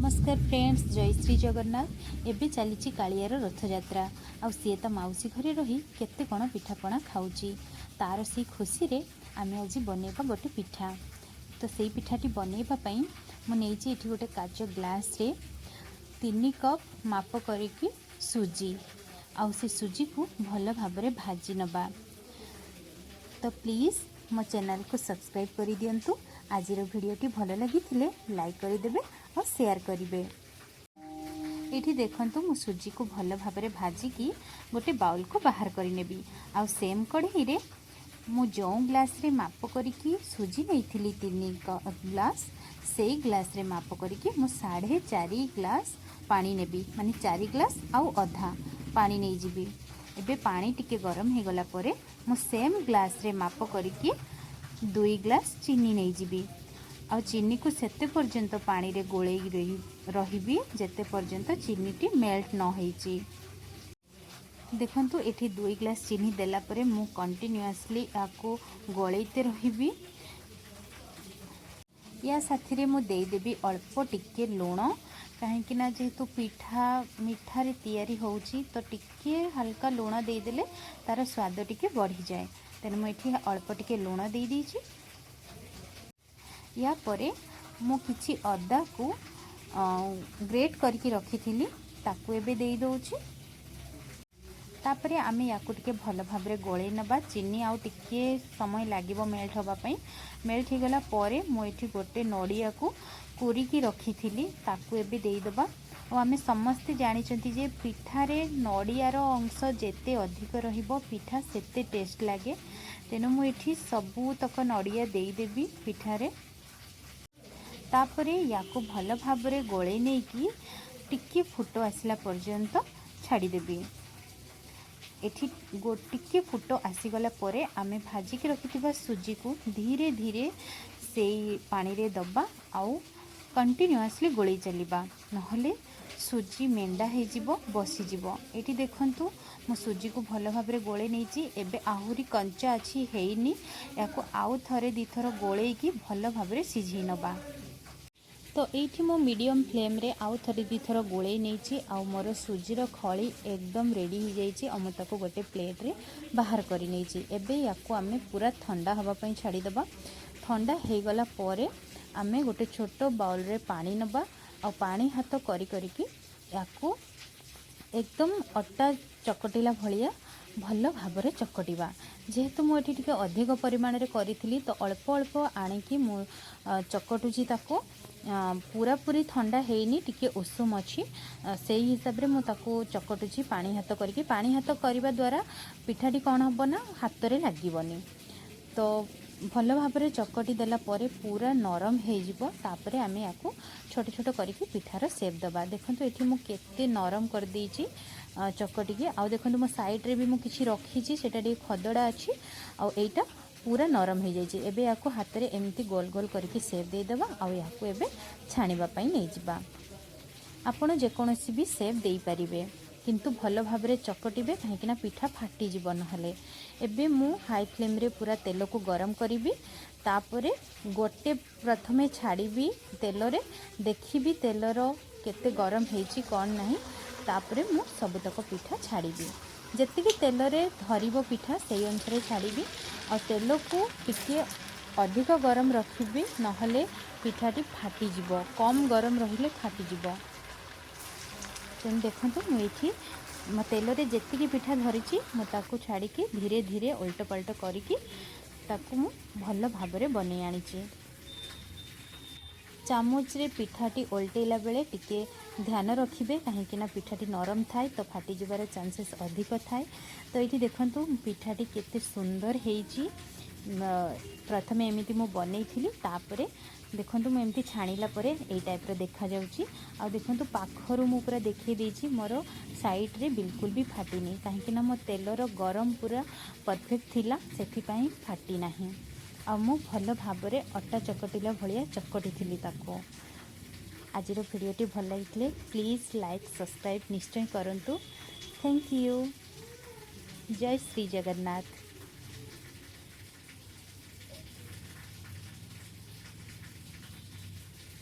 ନମସ୍କାର ଫ୍ରେଣ୍ଡସ୍, ଜୟ ଶ୍ରୀ ଜଗନ୍ନାଥ। ଏବେ ଚାଲିଛି କାଳିଆର ରଥଯାତ୍ରା ଆଉ ସିଏ ତା ମାଉସୀ ଘରେ ରହି କେତେ କ'ଣ ପିଠାପଣା ଖାଉଛି। ତାର ସେଇ ଖୁସିରେ ଆମେ ଆଜି ବନେଇବା ଗୋଟେ ପିଠା। ତ ସେଇ ପିଠାଟି ବନେଇବା ପାଇଁ ମୁଁ ନେଇଛି ଏଠି ଗୋଟେ କାଚ ଗ୍ଲାସ୍ରେ 3 କପ୍ ମାପ କରିକି ସୁଜି ଆଉ ସେ ସୁଜିକୁ ଭଲ ଭାବରେ ଭାଜି ନେବା। ତ ପ୍ଲିଜ୍ ମୋ ଚ୍ୟାନେଲକୁ ସବସ୍କ୍ରାଇବ୍ କରିଦିଅନ୍ତୁ। ଆଜିର ଭିଡ଼ିଓଟି ଭଲ ଲାଗିଥିଲେ ଲାଇକ୍ କରିଦେବେ ଆଉ ସେୟାର କରିବେ। ଏଇଠି ଦେଖନ୍ତୁ, ମୁଁ ସୁଜିକୁ ଭଲ ଭାବରେ ଭାଜିକି ଗୋଟେ ବାଉଲକୁ ବାହାର କରିନେବି। ଆଉ ସେମ୍ କଢ଼େଇରେ ମୁଁ ଯେଉଁ ଗ୍ଲାସ୍ରେ ମାପ କରିକି ସୁଜି ନେଇଥିଲି 3 ଗ୍ଲାସ୍, ସେଇ ଗ୍ଲାସ୍ରେ ମାପ କରିକି ମୁଁ 4.5 ଗ୍ଲାସ୍ ପାଣି ନେବି, ମାନେ 4 ଗ୍ଲାସ୍ ଆଉ ଅଧା ପାଣି ନେଇଯିବି। ଏବେ ପାଣି ଟିକେ ଗରମ ହେଇଗଲା ପରେ ମୁଁ ସେମ୍ ଗ୍ଲାସ୍ରେ ମାପ କରିକି 2 ଗ୍ଲାସ୍ ଚିନି ନେଇଯିବି। ଆଉ ଚିନିକୁ ସେତେ ପର୍ଯ୍ୟନ୍ତ ପାଣିରେ ଗୋଳେଇକି ରହିବି, ଯେତେ ପର୍ଯ୍ୟନ୍ତ ଚିନିଟି ମେଲ୍ଟ ନ ହେଇଛି। ଦେଖନ୍ତୁ, ଏଠି 2 ଗ୍ଲାସ୍ ଚିନି ଦେଲା ପରେ ମୁଁ କଣ୍ଟିନ୍ୟୁଅସଲି ଏହାକୁ ଗୋଳେଇତେ ରହିବି। ୟା ସାଥିରେ ମୁଁ ଦେଇଦେବି ଅଳ୍ପ ଟିକେ ଲୁଣ, କାହିଁକି ନା ଯେହେତୁ ପିଠା ମିଠାରେ ତିଆରି ହେଉଛି, ତ ଟିକିଏ ହାଲକା ଲୁଣ ଦେଇଦେଲେ ତା'ର ସ୍ୱାଦ ଟିକେ ବଢ଼ିଯାଏ। ତେଣୁ ମୁଁ ଏଠି ଅଳ୍ପ ଟିକେ ଲୁଣ ଦେଇଦେଇଛି। ୟା ପରେ ମୁଁ କିଛି ଅଦାକୁ ଗ୍ରେଟ୍ କରିକି ରଖିଥିଲି, ତାକୁ ଏବେ ଦେଇଦେଉଛି। ତାପରେ ଆମେ ୟାକୁ ଟିକେ ଭଲ ଭାବରେ ଗୋଳେଇ ନେବା। ଚିନି ଆଉ ଟିକିଏ ସମୟ ଲାଗିବ ମେଲ୍ଟ ହେବା ପାଇଁ। ମେଲ୍ଟ ହେଇଗଲା ପରେ ମୁଁ ଏଠି ଗୋଟେ ନଡ଼ିଆକୁ କୋରିକି ରଖିଥିଲି, ତାକୁ ଏବେ ଦେଇଦେବା। ଆଉ ଆମେ ସମସ୍ତେ ଜାଣିଛନ୍ତି ଯେ ପିଠାରେ ନଡ଼ିଆର ଅଂଶ ଯେତେ ଅଧିକ ରହିବ, ପିଠା ସେତେ ଟେଷ୍ଟ ଲାଗେ। ତେଣୁ ମୁଁ ଏଠି ସବୁତକ ନଡ଼ିଆ ଦେଇଦେବି ପିଠାରେ। ତାପରେ ୟାକୁ ଭଲ ଭାବରେ ଗୋଳେଇ ନେଇକି ଟିକିଏ ଫୁଟ ଆସିଲା ପର୍ଯ୍ୟନ୍ତ ଛାଡ଼ିଦେବି। ଏଠି ଟିକିଏ ଫୁଟ ଆସିଗଲା ପରେ ଆମେ ଭାଜିକି ରଖିଥିବା ସୁଜିକୁ ଧୀରେ ଧୀରେ ସେଇ ପାଣିରେ ଦେବା ଆଉ କଣ୍ଟିନ୍ୟୁଅସଲି ଗୋଳେଇ ଚାଲିବା, ନହେଲେ ସୁଜି ମେଣ୍ଡା ହେଇଯିବ, ବସିଯିବ। ଏଠି ଦେଖନ୍ତୁ, ମୁଁ ସୁଜିକୁ ଭଲ ଭାବରେ ଗୋଳେଇ ନେଇଛି। ଏବେ ଆହୁରି କଞ୍ଚା ଅଛି, ହେଇନି। ଏହାକୁ ଆଉ ଥରେ ଦୁଇଥର ଗୋଳେଇକି ଭଲ ଭାବରେ ସିଝେଇ ନେବା। ତ ଏଇଠି ମୁଁ ମିଡ଼ିୟମ୍ ଫ୍ଲେମ୍ରେ ଆଉ ଥରେ ଦୁଇଥର ଗୋଳେଇ ନେଇଛି ଆଉ ମୋର ସୁଜିର ଖଳି ଏକଦମ ରେଡ଼ି ହେଇଯାଇଛି ଆଉ ମୁଁ ତାକୁ ଗୋଟେ ପ୍ଲେଟ୍ରେ ବାହାର କରି ନେଇଛି। ଏବେ ୟାକୁ ଆମେ ପୁରା ଥଣ୍ଡା ହେବା ପାଇଁ ଛାଡ଼ିଦେବା। ଥଣ୍ଡା ହେଇଗଲା ପରେ ଆମେ ଗୋଟେ ଛୋଟ ବାଉଲରେ ପାଣି ନେବା ଆଉ ପାଣି ହାତ କରି କରିକି ୟାକୁ ଏକଦମ ଅଟା ଚକଟିଲା ଭଳିଆ ଭଲ ଭାବରେ ଚକଟିବା। ଯେହେତୁ ମୁଁ ଏଠି ଟିକେ ଅଧିକ ପରିମାଣରେ କରିଥିଲି, ତ ଅଳ୍ପ ଅଳ୍ପ ଆଣିକି ମୁଁ ଚକଟୁଛି ତାକୁ। ପୁରାପୁରି ଥଣ୍ଡା ହେଇନି, ଟିକେ ଉଷୁମ ଅଛି। ସେଇ ହିସାବରେ ମୁଁ ତାକୁ ଚକଟୁଛି ପାଣି ହାତ କରିକି। ପାଣି ହାତ କରିବା ଦ୍ୱାରା ପିଠାଟି କ'ଣ ହେବ ନା ହାତରେ ଲାଗିବନି। ତ ଭଲ ଭାବରେ ଚକଟି ଦେଲା ପରେ ପୁରା ନରମ ହେଇଯିବ। ତାପରେ ଆମେ ୟାକୁ ଛୋଟ ଛୋଟ କରିକି ପିଠାର ସେପ୍ ଦେବା। ଦେଖନ୍ତୁ, ଏଠି ମୁଁ କେତେ ନରମ କରିଦେଇଛି ଚକଟିକି। ଆଉ ଦେଖନ୍ତୁ, ମୋ ସାଇଡ଼୍ରେ ବି ମୁଁ କିଛି ରଖିଛି, ସେଇଟା ଟିକେ ଖଦଡ଼ା ଅଛି ଆଉ ଏଇଟା ପୁରା ନରମ ହେଇଯାଇଛି। ଏବେ ୟାକୁ ହାତରେ ଏମିତି ଗୋଲ ଗୋଲ କରିକି ସେପ୍ ଦେଇଦେବା ଆଉ ଏହାକୁ ଏବେ ଛାଣିବା ପାଇଁ ନେଇଯିବା। ଆପଣ ଯେକୌଣସି ବି ସେପ୍ ଦେଇପାରିବେ, କିନ୍ତୁ ଭଲ ଭାବରେ ଚକଟିବେ, କାହିଁକିନା ପିଠା ଫାଟିଯିବ ନହେଲେ। ଏବେ ମୁଁ ହାଇ ଫ୍ଲେମ୍ରେ ପୁରା ତେଲକୁ ଗରମ କରିବି। ତାପରେ ଗୋଟେ ପ୍ରଥମେ ଛାଡ଼ିବି ତେଲରେ, ଦେଖିବି ତେଲର କେତେ ଗରମ ହେଇଛି କ'ଣ ନାହିଁ। ତାପରେ ମୁଁ ସବୁତକ ପିଠା ଛାଡ଼ିବି। ଯେତିକି ତେଲରେ ଧରିବ ପିଠା, ସେଇ ଅନୁସାରେ ଛାଡ଼ିବି। ଆଉ ତେଲକୁ ଟିକିଏ ଅଧିକ ଗରମ ରଖିବି, ନହେଲେ ପିଠାଟି ଫାଟିଯିବ। କମ୍ ଗରମ ରହିଲେ ଫାଟିଯିବ। ତେଣୁ ଦେଖନ୍ତୁ, ମୁଁ ଏଇଠି ମୋ ତେଲରେ ଯେତିକି ପିଠା ଧରିଛି, ମୁଁ ତାକୁ ଛାଡ଼ିକି ଧୀରେ ଧୀରେ ଓଲଟ ପାଲଟ କରିକି ତାକୁ ମୁଁ ଭଲ ଭାବରେ ବନେଇ ଆଣିଛି। ଚାମଚରେ ପିଠାଟି ଓଲଟେଇଲା ବେଳେ ଟିକେ ଧ୍ୟାନ ରଖିବେ, କାହିଁକିନା ପିଠାଟି ନରମ ଥାଏ, ତ ଫାଟିଯିବାର ଚାନ୍ସେସ୍ ଅଧିକ ଥାଏ। ତ ଏଇଠି ଦେଖନ୍ତୁ, ପିଠାଟି କେତେ ସୁନ୍ଦର ହେଇଛି। ପ୍ରଥମେ ଏମିତି ମୁଁ ବନେଇଥିଲି, ତାପରେ ଦେଖନ୍ତୁ, ମୁଁ ଏମିତି ଛାଣିଲା ପରେ ଏଇ ଟାଇପ୍ର ଦେଖାଯାଉଛି। ଆଉ ଦେଖନ୍ତୁ, ପାଖରୁ ମୁଁ ପୁରା ଦେଖେଇ ଦେଇଛି, ମୋର ସାଇଡ଼୍ରେ ବିଲକୁଲ ବି ଫାଟିନି, କାହିଁକିନା ମୋ ତେଲର ଗରମ ପୁରା ପରଫେକ୍ଟ ଥିଲା, ସେଥିପାଇଁ ଫାଟି ନାହିଁ। ଆଉ ମୁଁ ଭଲ ଭାବରେ ଅଟା ଚକଟିଲା ଭଳିଆ ଚକଟିଥିଲି ତାକୁ। ଆଜିର ଭିଡ଼ିଓଟି ଭଲ ଲାଗିଥିଲେ ପ୍ଲିଜ୍ ଲାଇକ୍, ସବସ୍କ୍ରାଇବ୍ ନିଶ୍ଚୟ କରନ୍ତୁ। Thank you. Jay Shri Jagannath.